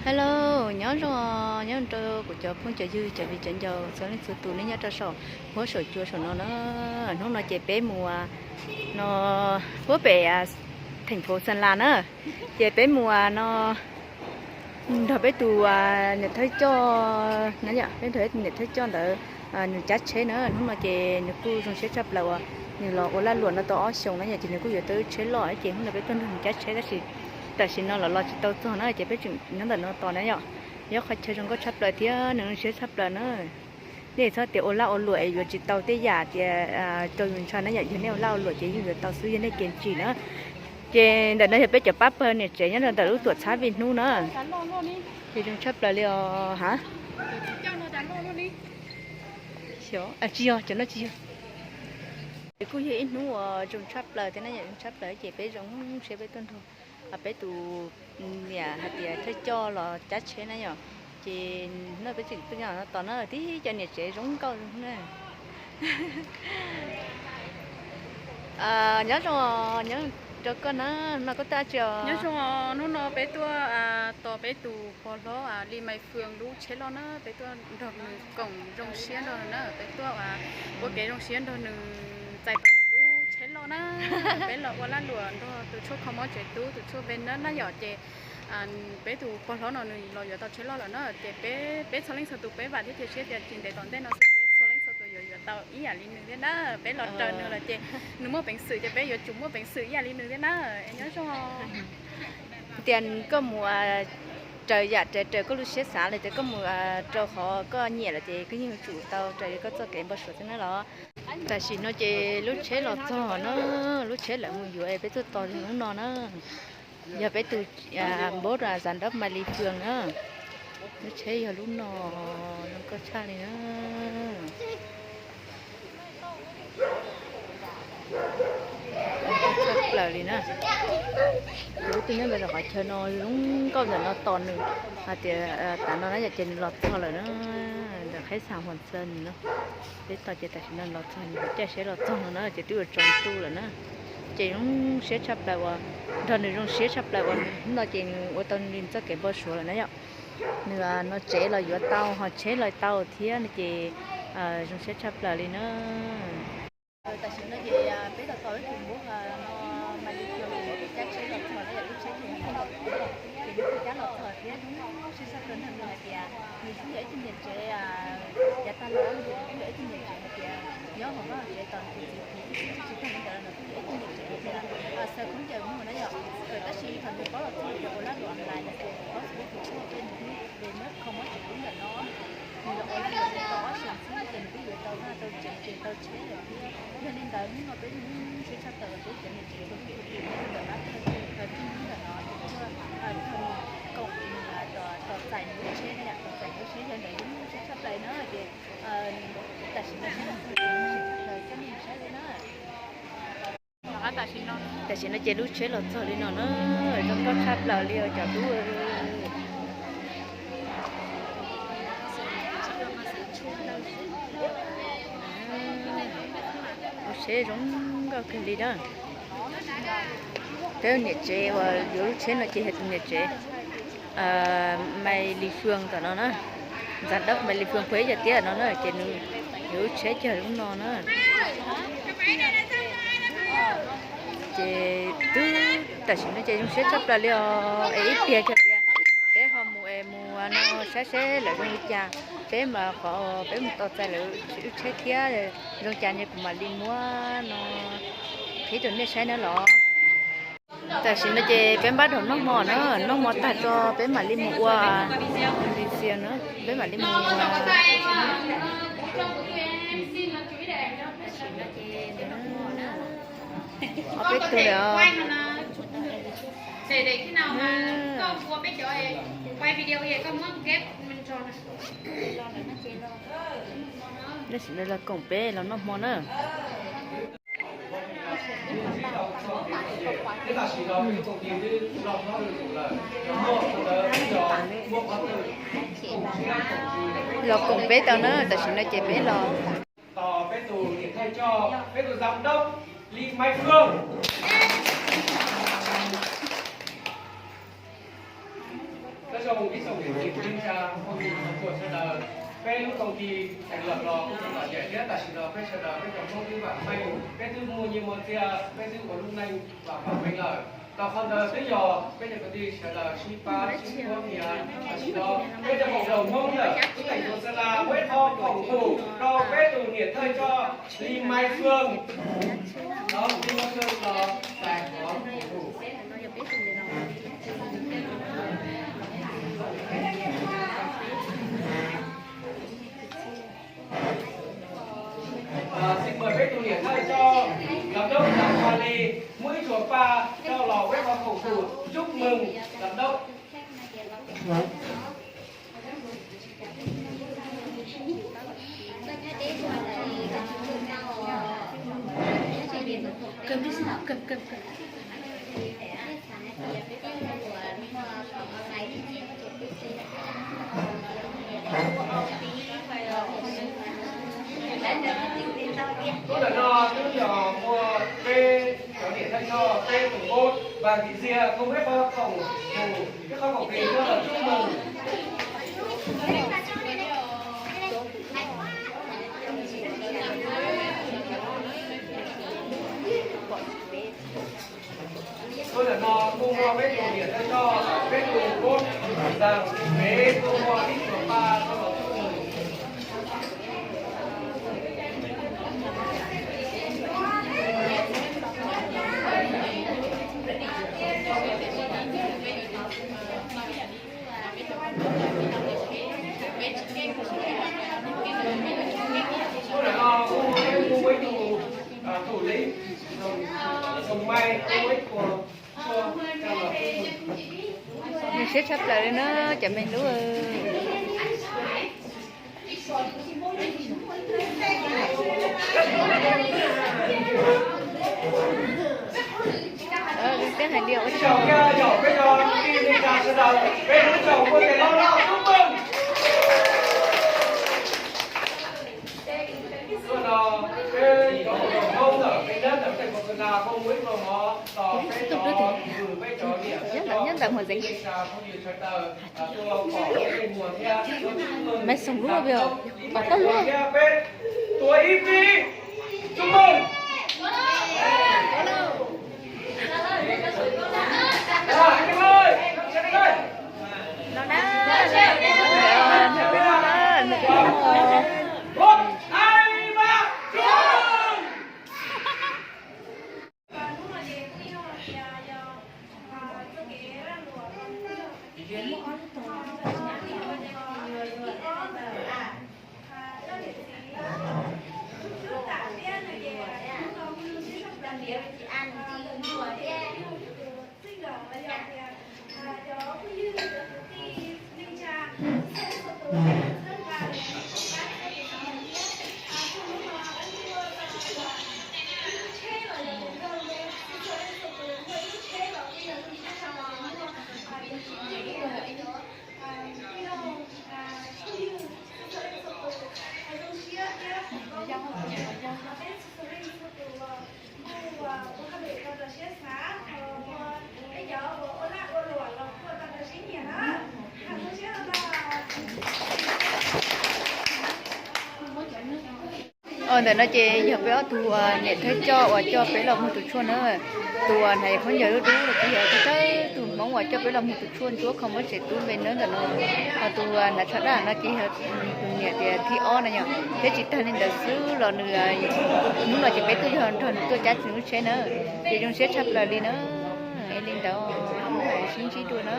Hello, nyob zoo, nyob zoo rau kuv cov phooj cov ywg, cov viv cov ncaus txhua leej txhua tus nej nyob rau saum huab saum cua saum no na. Hnub no ces peb mus no puag pem theem phauv Xeem Las na, ces peb mus no nrog peb tus niam thawj coj, peb nrog peb tus niam thawj coj ntawd nws cab tsheb na. Hnub no ces nws kuj zoo siab tshaj plaws uas nws los ua lag luam no tau ob xyoos na yom, ces nws kuj yuav tau tsheb loj ces hnub no peb tuaj nrog nws cab tsheb tab sis tam sim no los los tsis tau txog na ces peb tseem nyob ntawm no tos na yom. Yog qhov chaw zoo nkauj tshaj plaws thiab nws zoo siab tshaj plaws na. Nej txhob tias ua lag ua luam es yuav tsis tau tej yam tias rau yus ntshaw na yom, yog nej ua lag ua luam ces yeej yuav tau xwb yog nej kev ntsim na. Ces ntawm no yog peb cov pab pawg niam tsev nyob rau ntawm lub tuam txhab Vij Hnub na. Ces zoo tshaj plaws li os ha. Tsis yog, cov no tsis yog. Ces kuj yog ib hnub uas zoo tshaj plaws thiab na yom, zoo tshaj plaws ces peb zoo siab peb tuaj nrog peb tus niam hais tias thawj coj los cab tsheb na yom. Ces no peb tseem tuaj nyob no tos na, tib cov niam tsev zoo nkauj na. Nyob zoo, nyob rau koj na, no koj tuaj tsi os? Nyob zoo, hnub no peb tuaj tos peb tus pog hlob Li Maiv Fwm lub tsheb loj na, peb tuaj nrog nws koom zoo siab nrog nws na, peb tuaj ua kev zoo siab nrog nws txais tos nws lub tsheb loj na. Peb los ua lag luam nrog tus tshuaj kho mob tsev tub, tus tshuaj Venus na yom, ces peb tus pog hlob no nws los yuav tau tsheb loj lawm na, ces peb, peb txhua leej txhua tus peb vam thiab cia siab tias tsis ntev tom ntej no xwb peb txhua leej txhua tus yuav yuav tau ib yam li nws thiab na. Peb los raws nws lawm ces nws muaj peev xwm ces peb yuav tsum muaj peev xwm ib yam li nws thiab na. Nyob zoo. Tias koj mus raws yam raws koj lub siab xav los tias koj mus rau qhov koj nyiam lawm ces koj yeej yuav tsum tau raws li koj txoj kev npau suav xwb na los. Tam sim no ces lub tsheb los txog na, lub tsheb lawv mus yuav es peb tuaj tos hnub no na. Yog peb tus npawb Giám đốc Mai Lis Phương na. Lub tsheb yog lub no, zoo nkauj tshaj li na. Tshaj plaws li na. Ces wb twb nyob ntawm qhov chaw no zoo nkauj ntawm no tos nws hais tias tav no na yom, ces nws los txog lawm na. Ntawm qheb xas Huas Txawg nws no, peb tos ces tam sim no los txog, nws caij siab los txog no na ces twb yuav tsaus ntuj lawm na. Ces zoo siab tshaj plaws uas, nrog nws zoo siab tshaj plaws uas hnub no ces nws ua tau li txoj kev npau suav lawm na yom. Nws no tsev los yuav tau ho tsheb los tau thiab no ces zoo siab tshaj plaws li na. Tam sim no ces peb los tos ib tug npawb no Mai Lis Phương, nws twb cab tsheb los txog na yom, lub tsheb ces nws twb cab los txog thiab. Zoo siab tshaj plaws nrog nws hais tias nws kuj yog ib tug niam tsev yav tag los, nws kuj yog ib tug niam tsev hais tias nyob hauv vaj hauv tsev tos nws tus txiv tsis tag li ntawd los nws kuj yog ib tug niam tsev hais tias xaws khaub ncaws mus na yom. Tab sis thaum nws paub los txog tias ua lag luam online no ces nws paub txog tus tshuaj Venus kho mob tsev tub ntawm no. Nws los ua lag luam tau ob xyoos xwb ces nws twb yuav tau vaj tau tsev ces tau tsheb lawm thiab. Yog li ntawd hnub no peb zoo siab tshaj plaws peb cov niam tsev txhua tus ntawm pab txhua tus tib hnub ntawm no ces tuaj nrog nws koom tos txais nws lub tsheb na yom, tos txais nws lub tsheb. Yog li ntawd zoo siab tshaj plaws na ces tam sim no peb los txog coj nej saib li na. Tam sim no ces lub tsheb los txog li no na, zoo nkauj tshaj plaws li os cov tub. Lub tsheb zoo nkauj kawg li na. Peb niam tsev uas yuav lub tsheb no ces yog tus niam tsev Mai Lis Phương tom no na. Giám đốc Mai Lis Phương pheej yog tiab no na ces nws yuav lub tsheb cog lub no na. Ces twb tam sim no ces zoo siab tshaj plaws li os es ib pliag kiag tias peb ho mus es mus no saib seb lawv zoo li cas, peb mas qhov peb mus tos txais lawv lub tsheb thiab zoo cas ces kuv mam li muab no qhib rau nej saib na los. Tam sim no ces peb npaj dhau noj hmo na, noj hmo tag tso peb mam li mus ua li xias na, peb mam li mus ob peb tug lawm. Tam sim no los koom peb los noj hmo na. Los koom peb tau na, tam sim no ces peb los tos peb tus niam thawj coj, peb tus giám đốc Lis Mai Phương. Ib tsoom niam txiv kwv tij neej tsa, phooj ywg txhua sawv daws, peb lub koom tij teev lawm los kuj tau lom zem thiab tam sim no peb sawv daws peb cov Hmoob twb vam meej, peb twb muaj nyiaj muaj txiaj, peb twb ua lub neej vam meej lawm. Tom qhov ntawd twb yog peb cov kwv tij sawv daws sib pab sib qhuab tias tam sim no peb cov hauv paus Hmoob lawm twb teem tus xa la muaj ib qho khoom thuam rau peb tus niam thawj coj Lis Maiv Xwm, los Lis Maiv Xwm los txais qhov khoom thuam. Xin mời peb tus niam thawj coj Giám đốc Đặng Hoa Ly muaj ib txhua pa coj los muaj ib qho khoom thuam chúc mừng Giám đốc. Tuab ntawm no twb yog muaj peb cov niam thawj coj peb tus npab Vaj Kim Xias kuj muaj ib qho khoom thuam, ib qho khoom plis coj los chúc mừng. Tuab ntawm no kuj muaj peb tus niam thawj coj, peb tus npab Ntxawg Pem kuj muaj ib txhua pa coj los chúc mừng. Tus npab, tus npab, tus npab, tus npab. Zoo siab tshaj plaws li na cov me hlub. Peb hais tias ua tsaug. Nyob ntawm Hmoob Zeeg. Maiv Xoom lub pom koj lub. Tuav ib pib, chúc mừng. Los na, nws twb muaj, nws twb muaj. Ntawm no ces yog peb ob tug niam thawj coj uas coj peb los muag tus tshuaj na. Tus uas hnav khaub ncaws dub dub los ces yog thawj tus Hmoob uas coj peb los muag tus tshuaj ntsuab kho mob tsev tub npe nab ntawm no. Ho tus uas hnav tsho daj no ces yog tus niam tias thib ob na yom. Thiab tsis tag li ntawd xwb los nws, hnub no ces peb tuaj yog nrog nws tuaj cab txiv lub tsheb na. Ces zoo siab tshaj plaws li na. Es li ntawd, sib ntsib dua na.